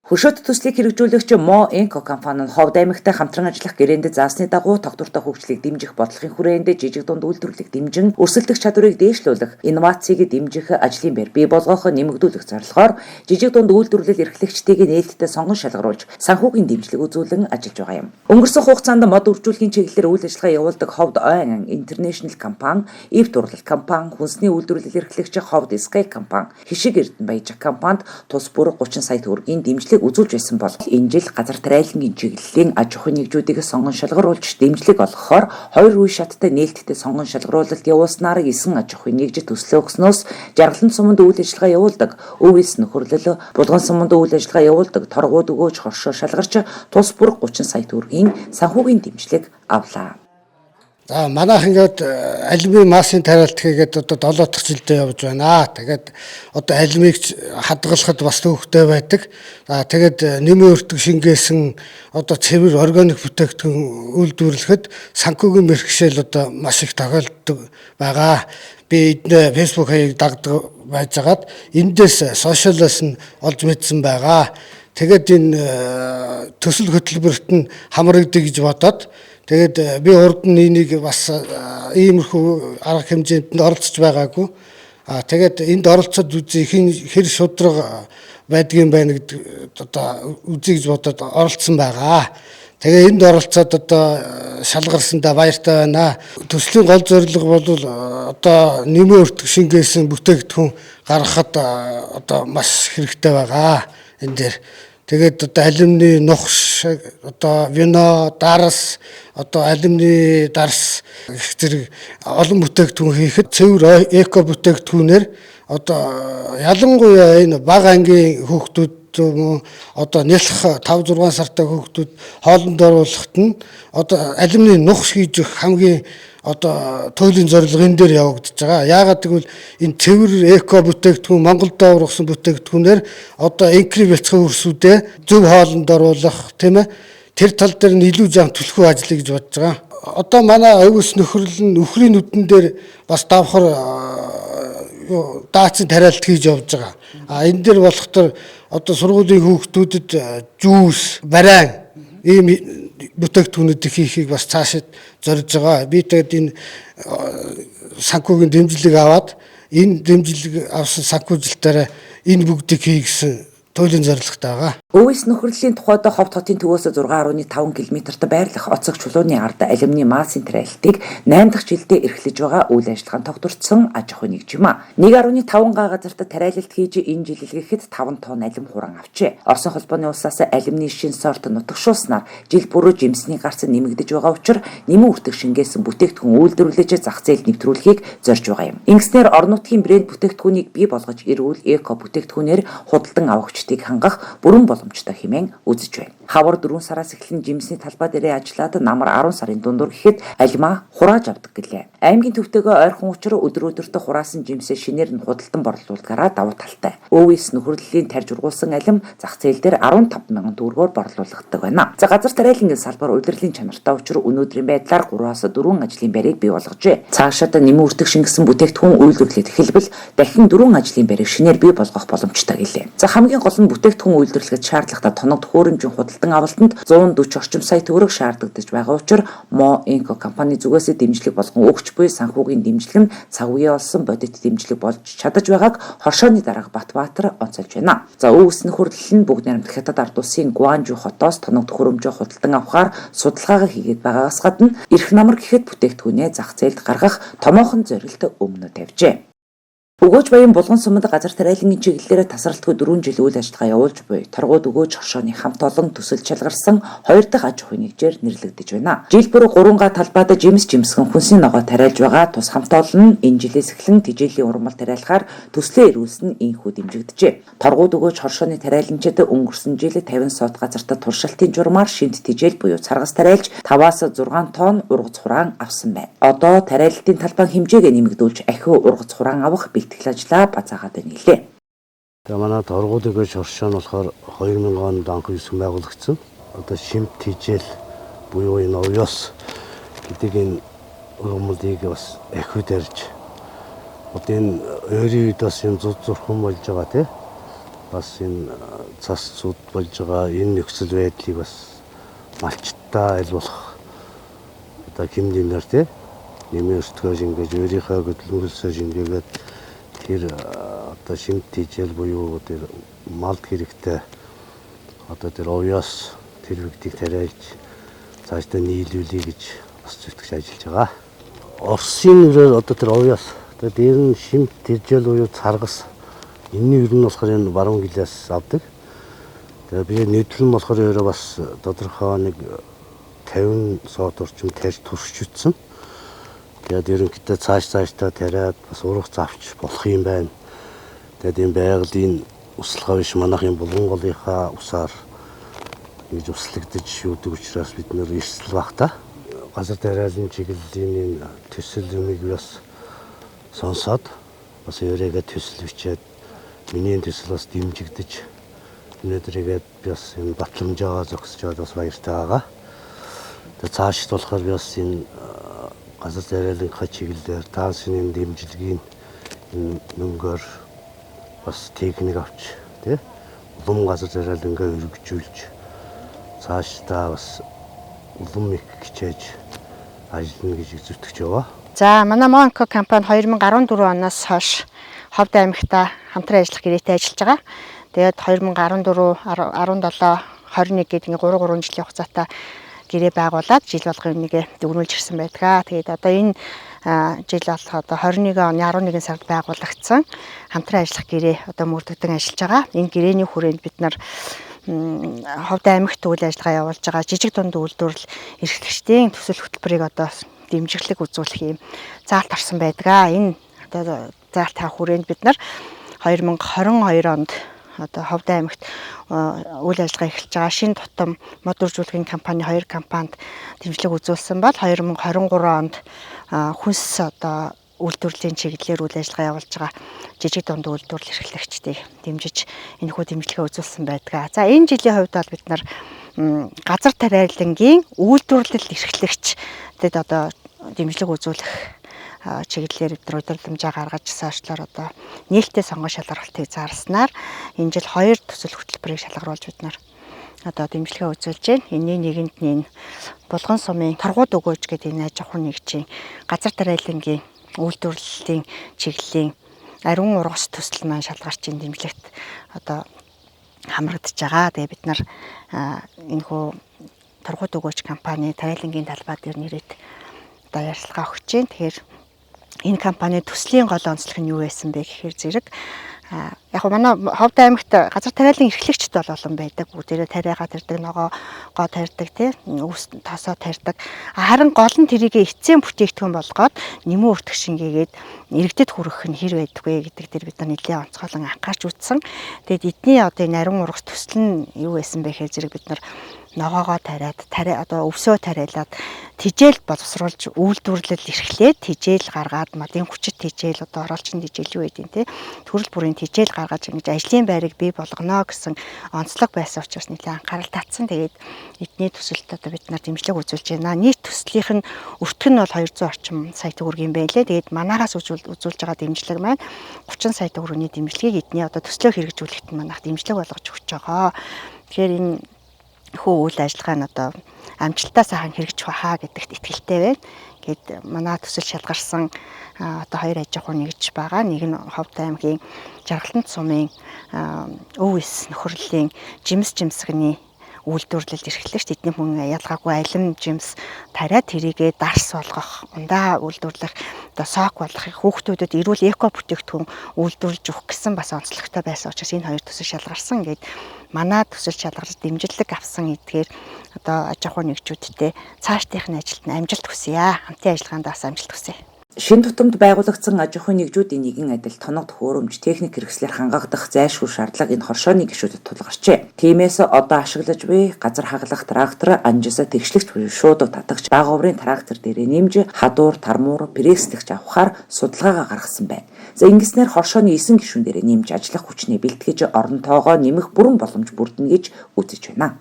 Хөшөөт төслийг хэрэгжүүлэгч Мо Энко компани нь Ховд аймагтай хамтран ажиллах гэрээнд заасны дагуу тогтвортой хөгжлийг дэмжих бодлогын хүрээнд жижиг дунд үйлдвэрлэлийг дэмжин өрсөлдөх чадварыг дээшлүүлэх, инновацийг дэмжих, ажлын байр бий болгох, нэмэгдүүлэх зорилгоор жижиг дунд үйлдвэрлэл эрхлэгчдийг нээлттэй сонгон шалгаруулж санхүүгийн дэмжлэг үзүүлэн ажиллаж байгаа юм. Өнгөрсөн хугацаанд мод үржүүлэхийн чиглэлээр үйл ажиллагаа явуулдаг Ховд Ойн Интернэшнл компани, Ив дурлал компани, хүнсний үйлдвэрлэл эрхлэгч Ховд Скай компани, Хишиг Эрдэнэ Баяжиг компанид тус бүр 30 сая төгрөгийн дэмжлэг үзүүлж байсан бол энэ жил газар тариалангийн чиглэлийн аж ахуйн нэгжүүдийг сонгон шалгаруулж дэмжлэг олгохоор хоёр үе шаттай нээлттэй сонгон шалгаруулалт явуулснаар 9 аж ахуйн нэгж төслөө өгснөөс Жаргалан суманд үйл ажиллагаа явуулдаг Өвс нөхөрлөл, Булган суманд үйл ажиллагаа явуулдаг Торгууд өгөөж хоршоо шалгарч тус бүр 30 сая төгрөгийн санхүүгийн дэмжлэг авлаа. За манайх ингээд алюмин массын тариалт хийгээд одоо 7 дахь жилдээ явж байна. Тэгээд одоо алюмийг хадгалахад бас төвөгтэй байдаг. За тэгээд нэмэн өртөг шингээсэн одоо цэвэр органик бүтээгдэхүүн үйлдвэрлэхэд санхүүгийн бэрхшээл одоо маш их тохиолддог байгаа. Би эднээ Facebook хаяг дагдаг байжгаад эндээс сошиалаас нь олж мэдсэн байгаа. Тэгээд энэ төсөл хөтөлбөрт нь хамрагдъя гэж бодоод тэгээд би урд нь энийг бас иймэрхүү арга хэмжээнд нь оролцож байгаагүй. А тэгээд энд оролцоод үзье хэр шудраг байдгийн байна гэдэг одоо үзье гэж бодоод оролцсон байгаа. Тэгээ энд оролцоод одоо шалгарсандаа баяртай байна. Төслийн гол зорилго бол одоо нэмэн өртөг шингээсэн бүтээгдэхүүн гаргахад одоо маш хэрэгтэй байгаа энэ дээр. Тэгээд одоо алюминий нухш, одоо вино, дарс, одоо алюминий дарс гэх зэрэг олон бүтээгдэхүүн хийхэд цэвэр эко бүтээгдэхүүнээр одоо ялангуяа энэ бага ангийн хүүхдүүд одоо нялх 5 6 сартай хүүхдүүд хоолнд оруулахад нь одоо алюминий нухш хийж өгөх хамгийн одоо туйлын зорилго энэ дээр явагдаж байгаа. Яагаад гэвэл энэ цэвэр эко бүтээгдэхүүн Монголд ургасан бүтээгдэхүүнээр одоо инкри бяцхан өрсүүдээ зөв хоолнд оруулах, тийм ээ, тэр тал дээр нь илүү зам түлхүү ажиллая гэж бодож байгаа. Одоо манай овс нөхөрлөл нь үхрийн нүдэн дээр бас давхар даацын тариалт хийж явж байгаа. А энэ дээр болохоор одоо сургуулийн хүүхдүүдэд жүүс, бариан ийм бүтээгдэхүүнүүдийг хийхийг бас цаашид зорж байгаа. Би тэгээд энэ санхүүгийн дэмжлэг аваад энэ дэмжлэг авсан санхүүжилтээрээ энэ бүгдийг хий гэсэн туйлын зорилготой байгаа. Өвс нөхөрлөлийн тухайд Ховд хотын төвөөс 6.5 км-т байрлах Оцог чулууны ард алюминий массын тариалтыг 8 дахь жилдээ эрхлэж байгаа үйл ажиллагаанд тогтворцсон аж ахуйн нэгж юм а. 1.5 га газарт тариалалт хийж энэ жил илгээхэд 5 тонн алим хураан авчээ. Оросын холбооны улсаас алюминий шин сорт нутагшуулснаар жил бүрөө жимсний гарц нэмэгдэж байгаа учир нэмэн үртэг шингээсэн бүтээгдэхүүн үйлдвэрлэж зах зээлд нэвтрүүлэхийг зорж байгаа юм. Ингэснээр орон нутгийн брэнд бүтээгдэхүүнийг бий болгож эрүүл эко бүтээгдэхүүнээр худалдан авагчдыг хангах бүрэн боломжтой хэмээн үзэж байна. Хавар 4 сараас эхлэн жимсний талбай дээрээ ажиллаад намар 10 сарын дундуур гэхэд алимаа хурааж авдаг гэлээ. Аймгийн төвтэйгөө ойрхон учир өдөр өдөртөө хураасан жимсээ шинээр нь худалдан борлуулдгаараа давуу талтай. Өвс нөхөрлөлийн тарж ургуулсан алим зах зээл дээр 15 мянган төгрөгөөр борлуулагддаг байна. За газар тариалангийн салбар удирдлын чанартай учир өнөөдрийн байдлаар 3-4 ажлын байрыг бий болгожээ. Цаашаад нэмэн үртэг шингэсэн бүтээгдэхүүн үйлдвэрлээд эхэлбэл дахин 4 ажлын байрыг шинээр бий болгох боломжтой гэлээ. За хамгийн гол нь бүтээгдэхүүн үйлдвэрлэхэд шаардлагатай тоног төхөөрөмжийн худалдан авалтанд 140 орчим сая төгрөг шаардагдаж байгаа учир Мо Энко компани зүгээс дэмжлэг болгон өгч буй санхүүгийн дэмжлэг нь цаг үеэ олсон бодит дэмжлэг болж чадаж байгааг хоршооны дарга Батбаатар онцолж байна. За өвс нөхөрлөл нь бүгд найрамдах Хятад ард улсын Гуанжу хотоос тоног төхөөрөмжөө худалдан авахар судалгаагаа хийгээд байгаагаас гадна эрх намар гэхэд бүтээгдэхүүнээ зах зээлд гаргах томоохон зорилт өмнө тавьжээ. Өгөөж Баян Булган суманд газар тариалангийн чиглэлээр тасралтгүй 4 жил үйл ажиллагаа явуулж буй торгууд өгөөж хоршооны хамт олон төсөл чалгарсан 2 дахь аж ахуйн нэгжээр нэрлэгдэж байна. Жил бүр 3 га талбайд жимс жимсгэн хүнсний ногоо тариалж байгаа тус хамт олон нь энэ жилээс эхлэн тижээлийн урмал тариалахаар төслөө эрүүлсэн инхүү дэмжигджээ. Торгууд өгөөж хоршооны тариаланчид өнгөрсөн жил 50 сот газарт туршилтын журмаар шинт тижээл буюу царгас тариалж 5-аас 6 тонн ургац хураан авсан байна. Одоо тариалалтын талбайн хэмжээгээ нэмэгдүүлж ахиу ургац хураан авах бэлтгэл ажлаа базаагаад байна гэлээ. Тэгээ манай торгууд өгөөж хоршоо нь болохоор 2000 онд анх үүсгэн байгуулагдсан. Одоо шимт тижээл буюу энэ овёс гэдэг энэ ургамлыг бас ахиу дэрж одоо энэ ойрын үед бас юм зуд зурхан болж байгаа тий. Бас энэ цас цуд болж байгаа энэ нөхцөл байдлыг бас малчтаа аль болох одоо ким дэмнэр те нэмийн өртгөө шингээж өөрийнхөө хөдөлмөрлсөө шингээгээд тэр одоо шимт тийжэл буюу тэр малд хэрэгтэй одоо тэр овёос тэр бүгдийг тариалж цаашдаа нийлүүлэе гэж бас зүтгэж ажиллаж байгаа. Оросын нэрээр одоо тэр овёос одоо дээр нь шимт тийжэл буюу царгас энэний ер нь болохоор энэ баруун гэлээс авдаг. Тэгээ би нийтлэн болохоор өөрөө бас тодорхой нэг 50 сот орчим тарь туршиж үтсэн. Тэгээд ерөнхийдөө цаашдаа тариад бас урах завч болох юм байна. Тэгээд энэ байгалийн услага биш манайхын булган голынхаа усаар ингэж услагдаж шүүдэг учраас бид нэр эрсдэл баг та. Газар тариалан чиглэлийн энэ төсөл юмыг бас сонсоод бас өөрийгөө төсөл бичээд миний төсөл бас дэмжигдэж өнөөдөр игээд бас энэ батламжаагаа зогсож бас баяртай байгаа. Тэгээд цаашд болохоор би бас энэ газар тариаланхаа чиглэлээр таансны дэмжлэгийн энэ мөнгөөр бас техник авч тий улам газар тариалангаа өргөжүүлж цаашдаа бас улам их хичээж ажиллана гэж зүтгэж байгаа. За манай Монко компани 2014 оноос хойш Ховд аймагта хамтран ажиллах гэрээтэй ажиллаж байгаа. Тэгээд 2014, 17, 21 гэдэг ингээ 3 жилийн хугацаатай гэрээ байгуулад жил болгон энийгээ дүгнүүлж ирсэн байдаг. Тэгээд одоо энэ жил болох одоо 21 оны 11 сард байгуулагдсан хамтран ажиллах гэрээ одоо мөрдөгдөн ажиллаж байгаа. Энэ гэрээний хүрээнд бид нар Ховд аймагт үйл ажиллагаа явуулж байгаа жижиг дунд үйлдвэрлэл эрхлэгчдийн төсөл хөтөлбөрийг одоо дэмжиглэг үзүүлэх юм заалт орсон байдаг. Энэ одоо заалт тавих хүрээнд бид нар 2022 онд одоо Ховд аймагт үйл ажиллагаа эхэлж байгаа шинэ тутам мод үржүүлгийн компани 2 компанид дэмжлэг үзүүлсэн бол 2023 онд хүнс одоо үйлдвэрлэлийн чиглэлээр үйл ажиллагаа явуулж байгаа жижиг дунд үйлдвэрлэл эрхлэгчдийг дэмжиж энэхүү дэмжлэгээ үзүүлсэн байдаг. За энэ жилийн хувьд бол бид нар газар тариалангийн үйлдвэрлэл эрхлэгчдэд одоо дэмжлэг үзүүлэх чиглэлээр бид нар удирдамжаа гаргаж саашлаар одоо нээлттэй сонгон шалгаруултыг зарласнаар энэ жил 2 төсөл хөтөлбөрийг шалгаруулж бид нар одоо дэмжлэгээ үзүүлж байна. Энэний нэгэнд нь энэ Булган сумын торгууд өгөөж гэдэг энэ аж ахуйн нэгжийн газар тариалангийн үйлдвэрлэлийн чиглэлийн ариун ургас төсөл маань шалгарч энэ дэмжлэгт одоо хамрагдаж байгаа. Тэгээ бид нар энэхүү торгууд өгөөж компани тариалангийн талбай дээр нэрээд одоо ярилцлага өгч байна. Тэгэхээр энэ компани төслийн гол онцлог нь юу байсан бэ гэхээр зэрэг яг го манай Ховд аймагт газар тариалан эрхлэгчд бол олон байдаг. Бүгдээрээ тариагаа тарьдаг, ногоогоо тарьдаг, тий, өвс тосоо тарьдаг. Харин гол нь тэрийг эцсийн бүтээгдэхүүн болгоод нэмэн өртөг шингээгээд иргэдэд хүргэх нь хэр байдаггүй гэдэг дээр бид нар нэлээд онцгойлон анхаарч үзсэн. Тэгээд эдний одоо энэ ариун ургас төсөл нь юу байсан бэ гэхээр зэрэг бид нар ногоогоо тариад, тариа одоо өвсөө тариалаад тижэл боловсруулж үйлдвэрлэл эрхлээд тижэл гаргаад мадын хүчит тижэл одоо оролцсон тижэл юу гэдэг те төрөл бүрийн тижэл гаргаж ингэж ажлын байрыг бий болгоно гэсэн онцлог байсан учраас нэлээд анхаарал татсан. Тэгээд эдний төсөлд одоо бид нар дэмжлэг үзүүлж байна. Нийт төслийнх нь өртөг нь бол 200 орчим сая төгрөг юм байлээ. Тэгээд манаараас үзүүлж байгаа дэмжлэг маань 30 сая төгрөгийн дэмжлэгийг эдний одоо төслөө хэрэгжүүлэхэд нь манайх дэмжлэг болгож өгч байгаа. Тэгэхээр энэ хүү үйл ажиллагаа нь одоо амжилттай сайхан хэрэгжих байхаа гэдэгт итгэлтэй байна. Гээд манай төсөл шалгарсан одоо хоёр аж ахуй нэгж байгаа. Нэг нь Ховд аймгийн Жаргалтанд сумын өв эс нөхөрлөлийн жимс жимсгний үйлдвэрлэлд эрхлэгч тэдний хүн ялгаагүй алим жимс тариад тэрийгэ дарс болгох, ундаа үйлдвэрлэх, одоо сок болгох, хүүхдүүдэд эрүүл эко бүтээгдэхүүн үйлдвэрлэж өгөх гэсэн бас онцлогтой байсан учраас энэ хоёр төсөл шалгарсан. Ингээд манай төсөл шалгарч дэмжлэг авсан эдгээр одоо аж ахуй нэгжүүдтэй цаашдынх нь ажилд нь амжилт хүсье. Хамтын ажиллагаанд бас амжилт хүсье. Шинэ тутамд байгуулагдсан аж ахуйн нэгжүүдийн нэгэн адил тоног төхөөрөмж, техник хэрэгслээр хангагдах зайлшгүй шаардлага энэ хоршооны гишүүдэд тулгарчээ. Тиймээс одоо ашиглаж буй газар хаглах трактор, анжис тэгшлэгч буюу шууд татагч бага оврын трактор дээрээ нэмж хадуур, тармуур, пресслэгч авахар судалгаагаа гаргасан байна. За ингэснээр хоршооны 9 гишүүн дээрээ нэмж ажиллах хүчнээ бэлтгэж орон тоогоо нэмэх бүрэн боломж бүрдэнэ гэж үзэж байна.